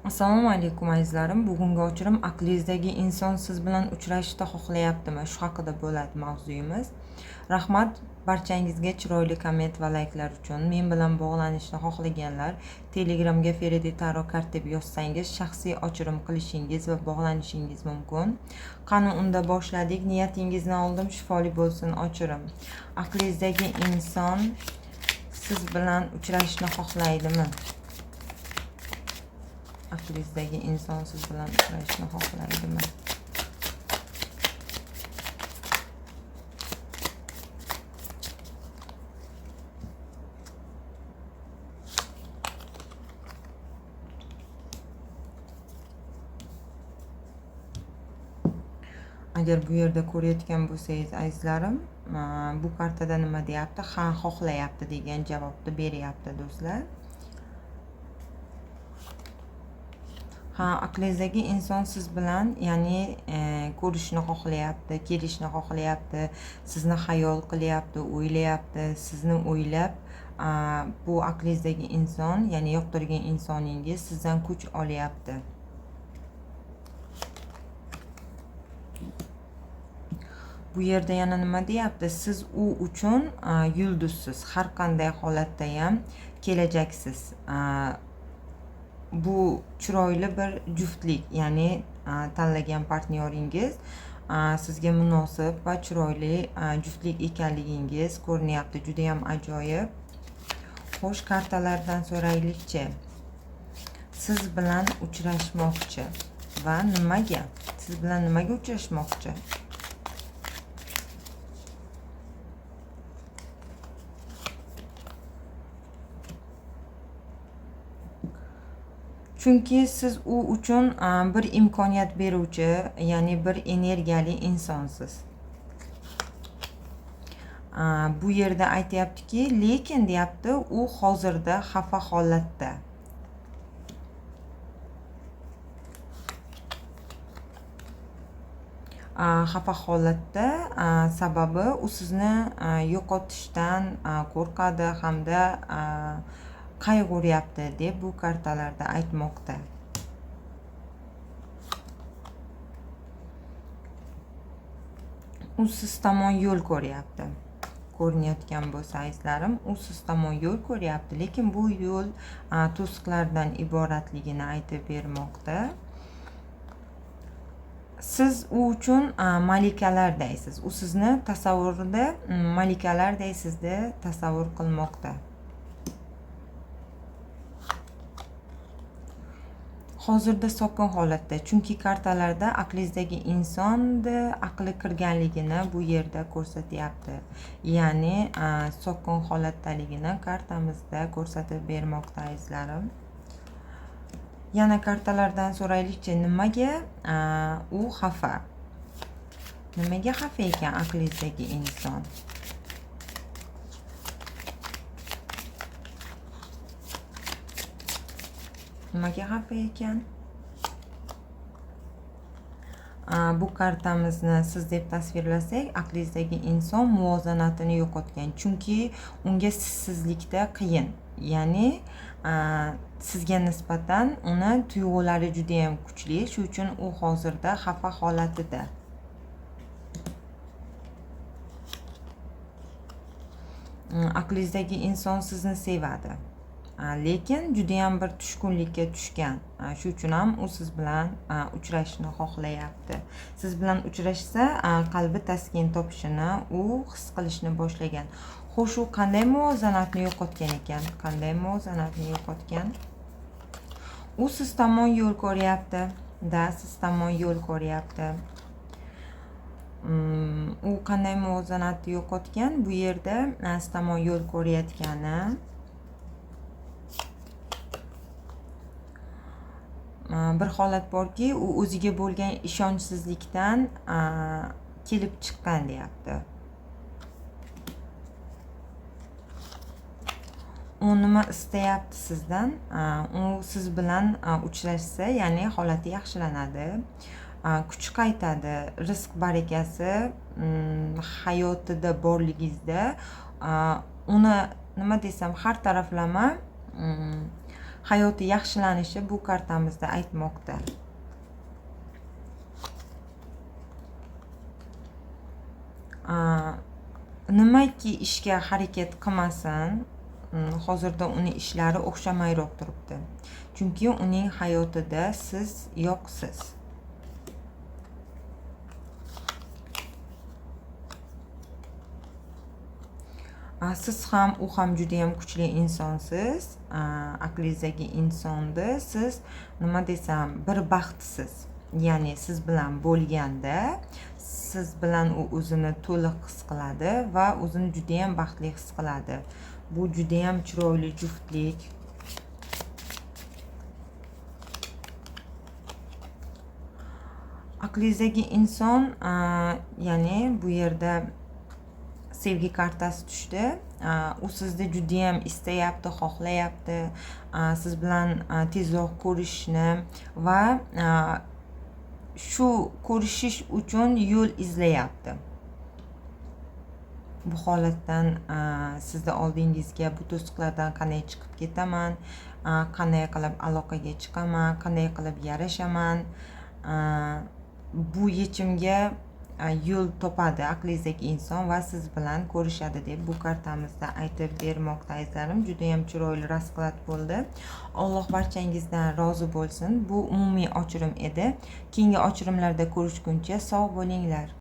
Assalomu alaykum, azizlarim. Bugungi ochirim aqlingizdagi inson siz bilan uchrashishni xohlayaptimi? Shu haqida bo'ladi mavzuyimiz. Rahmat barchangizga chiroyli komment va layklar uchun. Men bilan bog'lanishni xohlaganlar Telegramga Feride Taro kart deb yozsangiz, shaxsiy ochirim qilishingiz va bog'lanishingiz mumkin. Qani unda boshladik. Niyatingizni oldim, shifoli bo'lsin ochirim. Aqlingizdagi inson siz bilan uchrashishni xohlaydimi? Aqlingizdagi inson siz bilan uchrashishni xohlaydimi? Agar bu yerda ko'rayotgan bo'lsangiz, azizlarim, bu kartada nima deyapti? Ha, xohlayapti degan javobni beryapti, do'stlar. Ha, aqlingizdagi inson siz bilan, ya'ni ko'rishni xohlayapti, kelishni xohlayapti, sizni xayol qilyapti, o'ylayapti, sizni o'ylab, bu aqlingizdagi inson, ya'ni yoqtirgan insoningiz sizdan kuch olyapti. Bu yerda yana nima deyapti? Siz u uchun yulduzsiz, har qanday holatda ham kelajaksiz. Bu chiroyli bir juftlik, ya'ni tanlagan partnyoringiz sizga munosib va chiroyli juftlik ekanligingiz ko'rinyapti. Juda ham ajoyib. Xo'sh, kartalardan so'raylikchi. Siz bilan uchrashmoqchi va nimaga? Siz bilan nimaga uchrashmoqchi? Chunki siz u uchun bir imkoniyat beruvchi, ya'ni bir energiyali insonsiz. Bu yerda aytyaptiki, lekin deyapti, u hozirda xafa holatda. Xafa holatda, sababi u sizni yo'qotishdan qo'rqadi hamda qayg'uryapti deb bu kartalarda aytmoqda. U siz tomon yo'l ko'ryapti. Ko'rinayotgan bo'lsa, azizlarim, u siz tomon yo'l ko'ryapti, lekin bu yo'l to'siqlardan iboratligini aytib bermoqda. Siz u uchun malikalardaysiz. U sizni tasavvurida malikalardaysiz deb tasavvur qilmoqda. Hozirda sokin holatda, chunki kartalarda aqlingizdagi insonni aqli kirganligini bu yerda ko'rsatyapti. Ya'ni sokin holatdaligini kartamizda ko'rsatib bermoqda, azizlarim. Yana kartalardan so'raylikchi, nimaga u xafa? Nimaga xafa ekan aqlingizdagi inson? Nimaga xafa ekan? Bu kartamizni siz deb tasvirlasak, aqlingizdagi inson muvozanatini yo'qotgan, chunki unga sizsizlikda qiyin. Ya'ni sizga nisbatan uni tuyg'ulari juda ham kuchli, shu uchun u hozirda xafa holatida. Aqlingizdagi inson sizni sevadi. Lekin juda ham bir tushkunlikka tushgan. Shu uchun ham u siz bilan uchrashishni xohlayapti. Siz bilan uchrashsa, qalbi taskin topishini u his qilishni boshlagan. Xo'sh, u qanday muvozanatni yo'qotgan ekan? Qanday muvozanatni yo'qotgan? U siz tomon yo'l ko'ryapti. Da, siz tomon yo'l ko'ryapti. U qanday muvozanatni yo'qotgan? Bu yerda siz tomon yo'l ko'rayotgani bir holat borki, u o'ziga bo'lgan ishonchsizlikdan kelib chiqqan deyapti. U nima istayapti sizdan? U siz bilan uchrashsa, ya'ni holati yaxshilanadi, kuch qaytadi, rizq barakasi hayotida borligingizda, uni nima desam, har taraflama Hayoti yaxshilanishi bu kartamizda aytmoqda. Nimaki ishga harakat qilmasin, hozirda uni ishlari o'xshamayroq turibdi. Chunki uning hayotida siz yo'qsiz. Siz ham, u ham juda ham kuchli insonsiz. Aqlingizdagi insonni siz, nima desam, bir baxtsiz. Ya'ni siz bilan bo'lganda siz bilan u o'zini to'liq his qiladi va o'zini juda ham baxtli his qiladi. Bu juda ham chiroyli juftlik. Aqlingizdagi inson, ya'ni bu yerda sevgi kartasi tushdi. U sizni juda ham istayapti, xohlayapti, siz bilan tezroq ko'rishishni va shu ko'rishish uchun yo'l izlayapti. Bu holatdan sizni oldingizga bu to'siqlardan qanday chiqib ketaman, qanday qilib aloqaga chiqaman, qanday qilib yarashaman, bu yechimga yo'l topadi aqlingizdagi inson va siz bilan ko'rishadi deb bu kartamizda aytib bermoqda azizlarim. Juda ham chiroyli rasklad bo'ldi. Alloh barchangizdan rozi bo'lsin. Bu umumiy ochirim edi. Keyingi ochirimlarda ko'rishguncha sog' bo'linglar.